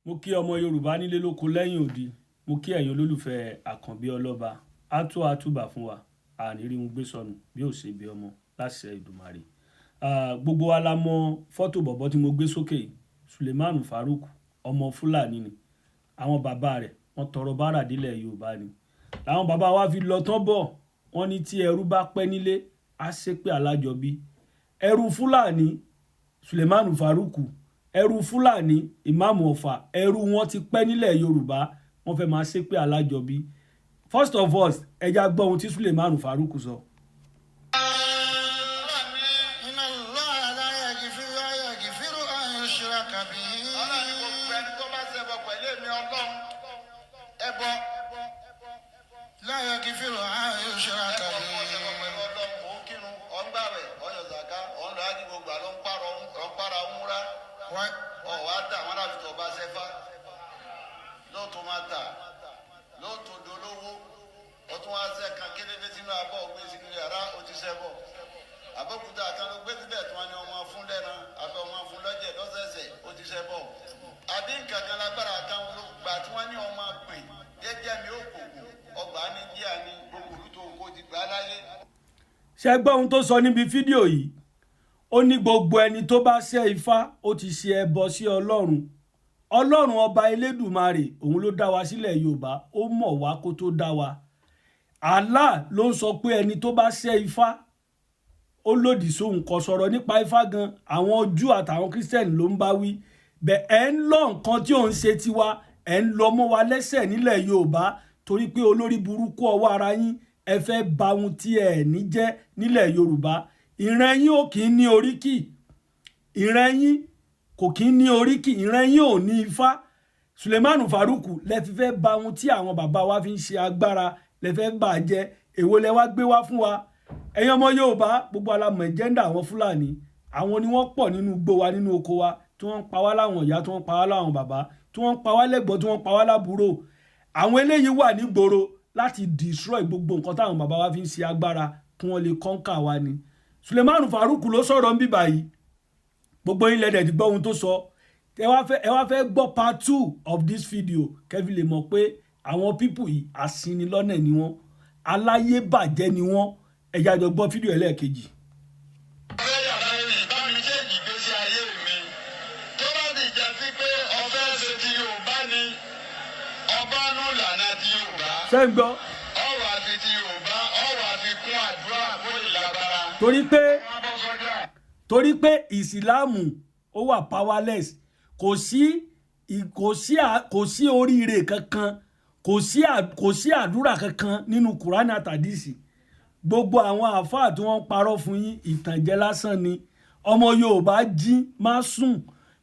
Mo kí ọmọ Yorùbá nílé lóko lẹ́yìn odi. Mo kí ẹ̀yin olólùfẹ́ Àkànbí Ọlọ́ba. Á tó àtúbà fún wa, àní rí wọn gbé sọnù bí ó ṣe bí ọmọ láṣẹ Èdùmàrè. Gbogbo wa la mọ fọ́tò bọ̀bọ́ tí mo gbé sókè yìí, Suleiman Farouk, ọmọ Fúlàní ni. Àwọn bàbá rẹ̀ wọ́n tọrọ bárà délẹ̀ Yorùbá ni. Làwọn bàbá wa fi lọ tán bọ̀, wọ́n ní tí ẹrú bá pẹ́ nílé, á ṣépè alájọbí. Ẹrú Fúlàní Suleiman Farouk, ẹrú Fúlàní Ìmáàmù Ọ̀fà, ẹrú wọn ti pẹ́ nílẹ̀ Yorùbá, wọ́n fẹ́ máa ṣépè alájọbí. First of all, ẹ já gbọ́ ohun tí Suleiman Farouk sọ. إن الله لا يغفر أن يشرك به. Ọlọ́run ní gbogbo ẹni tó bá ṣẹbọ pẹ̀lú èmi Ọlọ́run, ẹbọ لا يغفر أن يشرك ẹbọ kó ṣẹbọ به. pẹ̀lú Ọlọ́run. Òun kírun, òun gbàwẹ̀, òun yọ zàká, òun lọ ájí, gbogbo àlọ́ ń pààrọ̀, òun pààrọ̀ ń múra ọ̀ wá dà wọn láti tó bá ṣẹfá lóòótọ́ máa tà lóòótọ́ dolówó. Ó tún wá ṣẹ́ kan kélébé sínú abọ́, gbé sínú yàrá, ó ti ṣẹbọ. Àbókúta kan ló gbé síbẹ̀ tí wọ́n ní ọmọ fún lẹ́ran àbí ọmọ fún lọ́jẹ̀ lọ́sẹ̀ẹ̀sẹ̀, ó ti ṣẹbọ. Àbí nǹkan kan lágbára kan ló gbà tí wọ́n ní ọmọ pè jẹ́jẹ́ mi ó kòkò ọgbà ní díà ní gbogbo ìlú tó kó ti gbà láyé. Ṣe gbọ́ ohun tó sọ níbi fídíò yìí? Ó ní gbogbo ẹni tó bá ṣẹ́ Ifá, ó ti ṣe ẹbọ sí Ọlọ́run. Ọlọ́run Ọba Elédùmarè, òun ló dá wa sílẹ̀ Yorùbá, ó mọ̀ wá kó tó dá wa. Allah ló ń sọ pé ẹni tó bá ṣẹ́ Ifá, ó lòdì sóhun. Kò sọ̀rọ̀ nípa Ifá gan. Àwọn Júù àtàwọn Christian ló ń bá wí bẹ́ẹ̀. Ẹ̀ ń lọ nǹkan tí òun ṣe tiwa, ẹ̀ ń lọ mọ́ wa lẹ́sẹ̀ nílẹ̀ Yorùbá, torí pé olórí burúkú ọwọ́ ara yín, ẹ fẹ́ ba ohun tí ẹ ní jẹ́ nílẹ̀ Yorùbá. Ìran yín ò kì í ní oríkì, ìran yín kò kí ń ní oríkì, ìran yín ò ní Ifá. Suleiman Farouk, lẹ fi fẹ́ ba ohun tí àwọn bàbá wa fi ń ṣe agbára, lẹ fẹ́ bà jẹ́. Èwo lẹ wá gbé wá fún wa? Ẹ̀yin ọmọ Yorùbá, gbogbo alamọ̀ agenda àwọn Fúlàní. Àwọn ni wọ́n pọ̀ nínú igbó wa, nínú oko wa, tí wọ́n ń pa wá láwọn ìyá, tí wọ́n ń pa wá láwọn bàbá, tí wọ́n ń pa wá lẹ́gbọ́n, tí wọ́n ń pa wá lábúrò. Àwọn eléyìí wà nígboro láti destroy gbogbo nǹkan táwọn bàbá wa fi ń ṣe agbára, kí wọ́n lè conquer wa ni. Suleiman Farouk ló sọ̀rọ̀ ń bíbà yìí. Gbogbo yín lẹ́dẹ̀ ti gbọ́ ohun tó sọ. Ẹ wá fẹ́ gbọ́ part two of this video, kẹ́fì lè mọ̀ pé àwọn people yìí, aṣinilọ́nà ni wọ́n, aláyébàjẹ́ ni wọ́n. Ẹ jẹ́ á jọ gbọ́ fídíò ẹlẹ́ẹ̀kejì. Ọ̀fẹ́ yàrá rìn bá mi ṣe ìgbésí ayé mi, tó bá sì jẹ́ sí pé ọ̀fẹ́ ṣe ti Yorùbá ni, ọba nù lànà ti Yorùbá. Ṣé ń gbọ́? Ọ̀rọ̀ àfi ti Yorùbá, ọ̀rọ̀ àfi kún àdúrà kó lè lágbára. Torí pé Wọ́n bọ́ sọ́jà. torí pé Ìsìláàmù ó wà powerless, kò sí oríire kankan, kò sí àdúrà kankan nínú Kùránì àtàdísì. Gbogbo àwọn àáfàá tí wọ́n ń parọ́ fún yín, ìtànjẹ lásán ni. Ọmọ Yorùbá, jí, má sùn.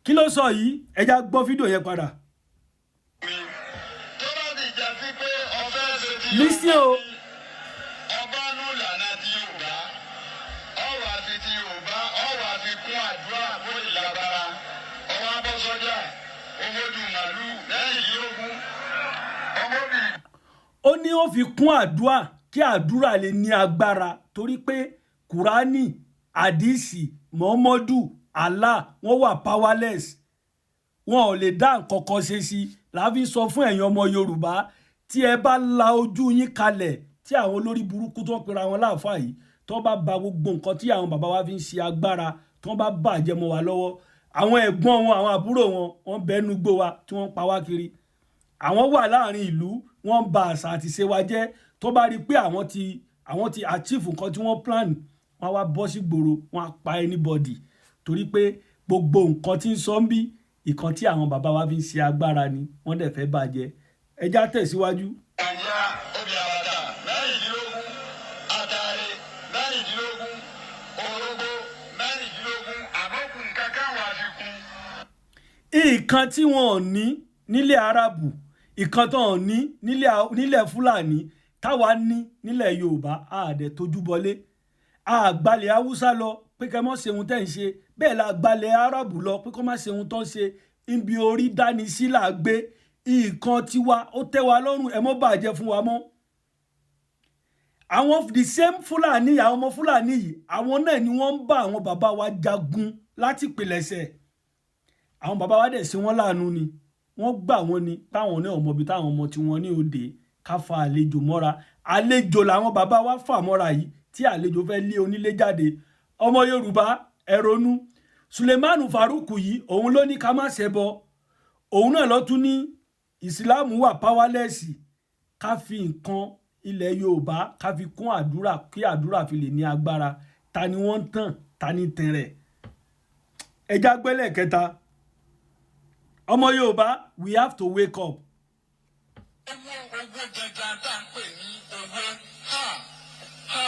Kí ló sọ yìí? Ẹ já gbọ́ fídíò yẹn padà. Tó bá sì jẹ́ sí pé ọ̀fẹ́ ṣe ti Listen o. Yorùbá ni, ọba nù lànà ti Yorùbá, ọ̀rọ̀ àfi ti Yorùbá, ọ̀rọ̀ àfi kún àdúrà kó lè lágbára. Ọwọ́ abọ́ sọ́jà, owó màlúù 16, ọmọbì. Ó ní ó fi kún àdúrà kí àdúrà lè ní agbára, torí pé Kùránì, àdìsí, Muhammadu, Allah, wọ́n wà powerless, wọn ò lè dá nǹkan kan ṣe sí. Làá fi sọ fún ẹ̀yin ọmọ Yorùbá, tí ẹ bá la ojú yín kalẹ̀, tí àwọn olórí burúkú tó ń pera wọn láàfáà yìí, tó bá ba gbogbo nǹkan tí àwọn bàbá wa fi ń ṣe agbára, tó bá bàjẹ́ mọ́ wa lọ́wọ́, àwọn ẹ̀gbọ́n wọn, àwọn àbúrò wọn, wọ́n bẹ́nu gbó wa tí wọ́n ń pa wá kiri. Àwọn wà láàrin ìlú, wọ́n ń ba àṣà àti ìṣe wa jẹ́. Tó bá rí i pé àwọn ti achieve nǹkan tí wọ́n plan, wọ́n wá bọ́ sí gbòòrò, wọ́n á pa anybody, torí pé gbogbo nǹkan tí ń sọ ń bí ìkan tí àwọn bàbá wa fi ń ṣe agbára ni wọ́n dẹ̀ fẹ́ bàjẹ́. Ẹ já tẹ̀síwájú. Ẹ̀yà obì àbàtà 16, àtàrí 16, orógbó 16, àbọ̀kùn kankan wà fi kún. Nǹkan tí wọn ò ní nílẹ̀ Arabu, ìkan tó ò ní nílẹ̀ Fúlàní, táwa ní nílẹ̀ Yorùbá, àdẹ̀ tójú bọlé àgbàlẹ̀ Haúsá lọ pé kẹ́ mọ́ ṣe ohun tẹ́ ń ṣe. Bẹ́ẹ̀ la gbalẹ̀ Arabu lọ pé kọ́ má ṣe ohun tó ń ṣe. Ibi orí dání sí là gbé nǹkan tiwa, ó tẹ́ wa lọ́rùn. Ẹ mọ́ bàjẹ́ fún wa mọ́. Àwọn the same Fúlàní, àwọn ọmọ Fúlàní yìí, àwọn náà ni wọ́n ń bá àwọn bàbá wa jagun láti ìpilẹ̀ṣẹ̀. Àwọn bàbá wa dẹ̀ ṣe wọ́n láàánú ni. Wọ́n gbà wọ́n ni táwọn náà mọbi táwọn ọmọ tí wọ́n ní òde. Ká fa àlejò mọ́ra, àlejò làwọn bàbá wa fà mọ́ra yìí tí àlejò fẹ́ lé onílé jáde. Ọmọ Yorùbá, ẹ ronú. Sulemanu Faruku yìí, òun ló ní ká má ṣẹbọ. Òun náà ló tún ní Ìsìláàmù wà powerless. Ká fi nǹkan ilẹ̀ Yorùbá, ká fi kún àdúrà kí àdúrà fi lè ní agbára. Ta ni wọ́n ń tàn? Ta ni tẹ̀ rẹ̀? Ẹja gbẹ́lẹ̀ kẹta. Ọmọ Yorùbá, we have to wake up. Owó, owó gangan tá à ń pè ní owó, ha ha,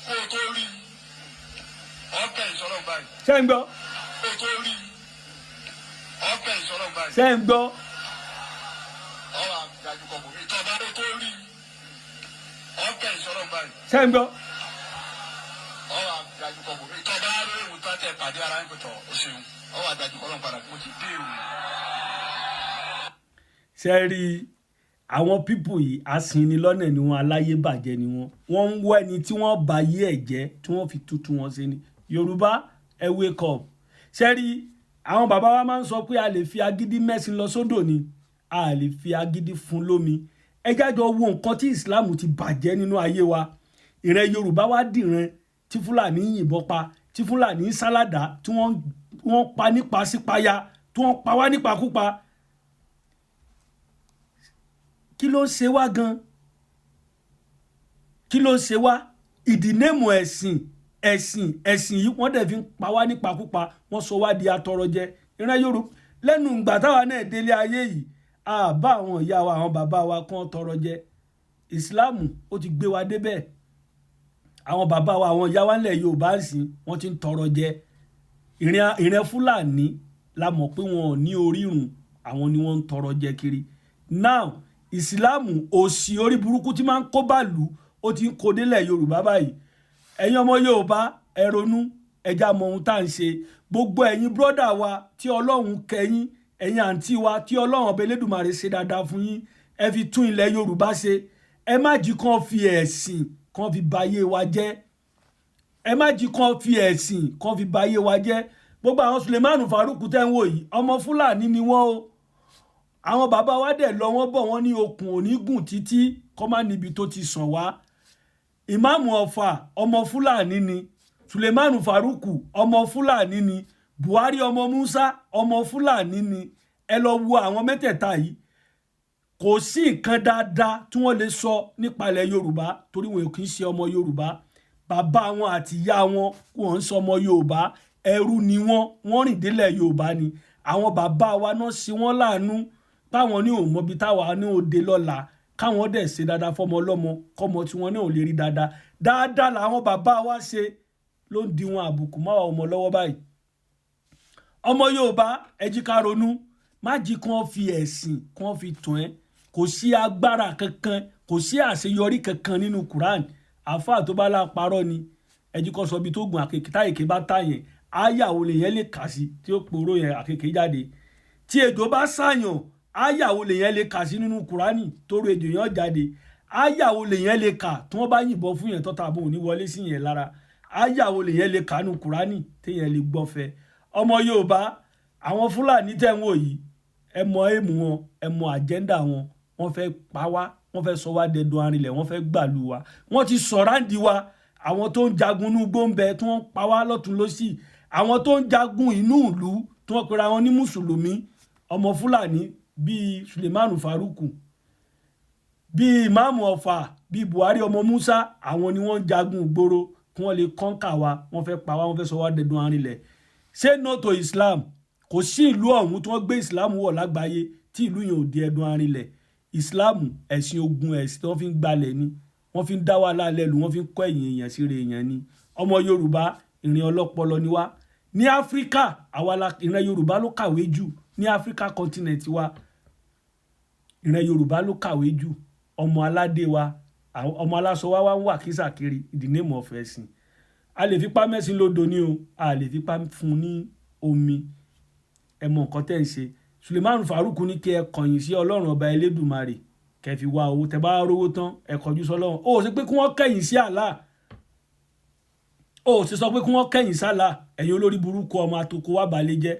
kó o tó rí ọkẹ ìsọ̀rọ̀ báyìí. Ṣé ń gbọ́? Kó o tó rí ọkẹ ìsọ̀rọ̀ báyìí. Ṣé ń gbọ́? Ọ̀rọ̀ àdájú kọ̀ bòmí tọ́ba kó o tó rí ọkẹ ìsọ̀rọ̀ báyìí. Ṣé ń gbọ́? Ọ̀rọ̀ àdájú kọ̀ bòmí tọ́ba ewu tó tẹ̀ pàdé ara ń pẹ̀tọ̀ o ṣeun, ọ̀rọ̀ àdájú kọ̀ lọ́n padà, mo ti dé o. Ṣe rí àwọn people yìí, aṣinilọ́nà ni wọ́n, aláyébàjẹ́ ni wọ́n. Wọ́n ń wọ́ ẹni tí wọ́n bá yé ẹ̀ jẹ́ tí wọ́n fi tútù wọn ṣe ni. Yorùbá, ẹ wake up. Ṣe rí àwọn bàbá wa máa ń sọ pé a lè fi agídí mẹ́sìn lọ sódò ni, a lè fi agídí fún lómi. Ẹ jájọ wo nǹkan tí Islam ti bàjẹ́ nínú ayé wa. Ìran Yorùbá wá dìran tí Fúlàní yìnbọn pa, tí Fúlàní ń sálàdá, tí wọ́n pa nípa sípayá, tí wọ́n pa wá nípakúpa. Kí ló ń ṣe wá gan? Kí ló ń ṣe wá? Ìdínẹ́mù ẹ̀sìn, ẹ̀sìn, ẹ̀sìn yìí, wọ́n dẹ̀ fi ń pa wá nípakúpa. Wọ́n sọ wá di atọrọjẹ. Ìran Yorùbá, lẹ́nu ìgbà táwa náà délé ayé yìí, a bá àwọn ìyá wa, àwọn bàbá wa kan tọrọ jẹ. Ìsìláàmù ó ti gbé wa débẹ̀. Àwọn bàbá wa, àwọn ìyá wa ńlẹ̀ Yorùbá ń sìn, wọ́n ti ń tọrọ jẹ. Ìrìn Fúlàní la mọ̀ pé wọn ò ní orírun, àwọn ni wọ́n ń tọrọ jẹ kiri. Now, Ìsìláàmù, òsì orí burúkú tí máa ń kó bàlú, ó ti ń kó délẹ̀ Yorùbá báyìí. Ẹ̀yin ọmọ Yorùbá, ẹ ronú, ẹ já mọ ohun tá à ń ṣe. Gbogbo ẹ̀yin brother wa tí Ọlọ́run kẹ́yìn, ẹ̀yin àǹtí wa tí Ọlọ́run ọba Elédùmarè ṣe dáadáa fún yín, ẹ fi tún ilẹ̀ Yorùbá ṣe. Ẹ má jí kàn fi ẹ̀sìn kàn fi bayé wa jẹ́. Ẹ má jí kàn fi ẹ̀sìn kàn fi bayé wa jẹ́. Gbogbo àwọn Sulemanu Faruku tẹ́ ń wò yìí, ọmọ Fúlàní ni wọ́n o. Àwọn bàbá wa dẹ̀ lọ, wọ́n bọ̀, wọ́n ní okùn òní gùn títí kọ́ má níbi tó ti sàn wá. Ìmáàmù Ọ̀fà, ọmọ Fúlàní ni. Sulemanu Faruku, ọmọ Fúlàní ni. Buhari ọmọ Musa, ọmọ Fúlàní ni. Ẹ lọ wo àwọn mẹ́tẹ̀ẹ̀ta yìí, kò sí nǹkan dáadáa tí wọ́n lè sọ nípa ilẹ̀ Yorùbá, torí wọn kì í ṣe ọmọ Yorùbá. Bàbá wọn àti ìyá wọn, wọn ń sọ ọmọ Yorùbá. Ẹrú ni wọ́n, wọ́n rìn délẹ̀ Yorùbá ni. Àwọn bàbá wa náà ṣe wọ́n láàánú táwọn ní òun mọbi táwa ní òde lọ́la, káwọn dẹ̀ ṣe dáadáa fọmọ ọlọ́mọ, kọ́mọ tí wọ́n ní ò lè rí dáadáa. Dáadáa làwọn bàbá wa ṣe ló ń di wọn àbùkù máwa ọmọ lọ́wọ́ báyìí. Ọmọ Yorùbá, ẹ jí ká ronú. Má jí kí wọ́n fi ẹ̀sìn kí wọ́n fi tàn ẹ́. Kò sí agbára kankan, kò sí àṣeyọrí kankan nínú Quran. Àáfàá tó bá láparọ́ ni, ẹ jí kó sọ bí tó gùn àkèké táyèké bá tà yẹn, áyàwó lèyẹn lè kà sí tí ó pòró yẹn àkèké jáde? Tí ejò bá ṣàyàn, áyàwó lèyẹn lè kà sí nínú Kùránì tóró ejò yẹn jáde? Áyàwó lèyẹn lè kà tí wọ́n bá yìnbọn fún yẹn tọ́ta àbò òní wọlé sí yẹn lára? Áyàwó lèyẹn lè kà nínú Kùránì téyẹn lè gbọ́fẹ́? Ọmọ Yorùbá, àwọn Fúlàní tẹ̀ ń wò yìí, ẹ mọ aim wọn, ẹ mọ agenda wọn. Wọ́n fẹ́ pa wá, wọ́n fẹ́ sọ wá dẹdun arinlẹ̀, wọ́n fẹ́ gbàlú wa. Wọ́n ti surround wa. Àwọn tó ń jagun inú igbó ń bẹ tí wọ́n pa wá lọ́tún lọ́sì. Àwọn tó ń jagun inú ìlú tí wọ́n pera wọn ní mùsùlùmí, ọmọ Fúlàní bíi Sulemanu Faruku, bíi Ìmáàmù Ọ̀fà, bíi Buhari ọmọ Musa, àwọn ni wọ́n ń jagun ìgboro kí wọ́n lè conquer wa. Wọ́n fẹ́ pa wá, wọ́n fẹ́ sọ wá dẹdun arinlẹ̀. Say no to Islam. Kò sí ìlú ọ̀hún tí wọ́n gbé Islam wọ̀ lágbàáyé tí ìlú yẹn ò di ẹdun arinlẹ̀. Islam, ẹ̀sìn ogun, ẹ̀sìn tí wọ́n fi ń gbalẹ̀ ni, wọ́n fi ń dá wàhálà lẹ́lu, wọ́n fi ń kọ́ ẹ̀yìn èèyàn sí re èèyàn ni. Ọmọ Yorùbá, ìrìn ọlọ́pọlọ ni wá ní Áfíríkà. Àwa la ìran Yorùbá ló kàwé jù ní Áfíríkà continent wa. Ìran Yorùbá ló kàwé jù. Ọmọ aládé wa, ọmọ aláṣọ wa wá ń wà kísà kiri in the name of ẹ̀sìn. A lè fipá mẹ́sìn lódò ní o, a lè fipá fún ní omi. Ẹ mọ nǹkan tẹ́ ń ṣe. Suleiman Farouk ní kí ẹ kọ̀yìn sí Ọlọ́run ọba Elédùmarè, kẹ́ fi wá owó. Tẹ́ bá rówó tán, ẹ kọjú sọ́lọ́run. Ó ṣe pé kí wọ́n kẹ̀yìn sí Allah, ó ṣe sọ pé kí wọ́n kẹ̀yìn sálà. Ẹ̀yin olórí burúkú, ọmọ àtòkò wa balẹ̀ jẹ́.